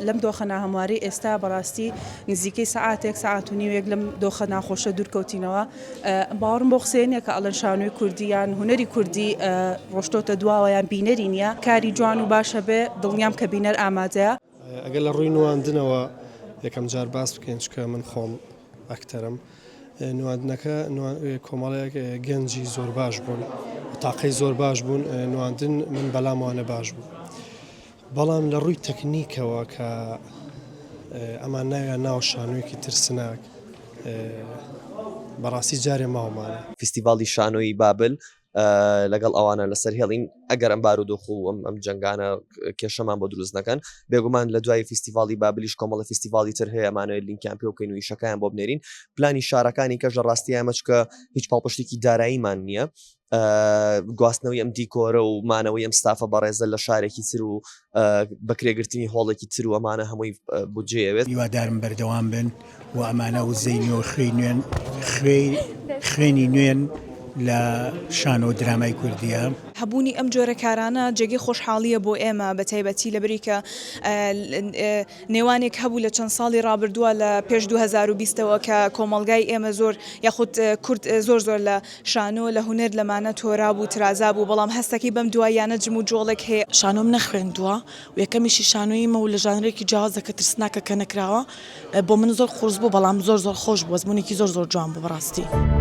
لەم دۆخە ناهەموارەی ئێستا بەڕاستی نزیکەی سەعاتێک سەعات و نیوێک لەم دۆخە ناخۆشە دوورکەوتینەوە. باوەڕم بەو قسەیە نییە کە ئەڵێن شانۆی کوردی یان هونەری کوردی ڕۆشتۆتە دواوە یان بینەری نییە. کاری جوان و باش هەبێ دڵنیام کە بینەر ئامادەیە. ئەگەر لە ڕووی نواندنەوە یەکەم جار باس بکەین چونکە من خۆم ئەکتەرم نواندنەکە کۆمەڵێک گەنجی زۆر باش بوون تاقەی زۆر باش بوون نواندن من بەلام وانە باش بوو بەڵام لە ڕووی تەکنیکەوە کە ئەمان ناویان ناوە شانۆیەکی ترسناک بەڕاستی جارێ ماومانە. فیستیڤاڵی شانۆیی بابل لەگەڵ ئەوانە لەسەر هێڵین ئەگەر ئەم بارودۆخ و ئەم ئەم جەنگانە کێشەمان بۆ دروست نەکەن بێگومان لە دوای فیستیڤاڵی بابلیش کۆمەڵە فیستیڤاڵی تر هەیە ئەمانەوێت لینکیان پێ بکەین و ئیشەکەیان بۆ بنێرین پلانی شارەکانی کەش لە ڕاستی ئەمە چکە هیچ پاڵپشتێکی داراییمان نییە گواستنەوەی ئەم دیکۆرە و مانەوەی ئەم ستافە بەڕێزە لە شارێکی تر و بەکرێگرتنی هۆڵێکی تر و ئەمانە هەمووی بودجەیەوێت. هیوادارم بەردەوام بن و ئەمانە وزەی نوێ و خوێی نوێن خوێی خوێنی نوێن لە شانۆ و درامای کوردییە. هەبوونی ئەم جۆرە کارانە جێگەی خۆشحاڵییە بۆ ئێمە بەتایبەتی لەبری کە نێوانێک هەبوو لە چەند ساڵی ڕابردووە لە پێش 2020 ەوە کە کۆمەڵگای ئێمە زۆر یاخود کورد زۆر زۆر لە شانۆ لە هونەر لەمانە تۆرابوو ترازابوو بەڵام هەستەکەی بەم دواییانە جموجۆڵێک هەیە. شانۆم نەخوێندووە و یەکەمیشی شانۆییمە و لە ژانرێکی جیاوازە کە ترسناکە کە نەکراوە بۆ من زۆر قورس بوو بەڵام زۆر زۆر خۆش بوو ئەزموونێکی زۆر زۆر جوان بوو بەڕاستی.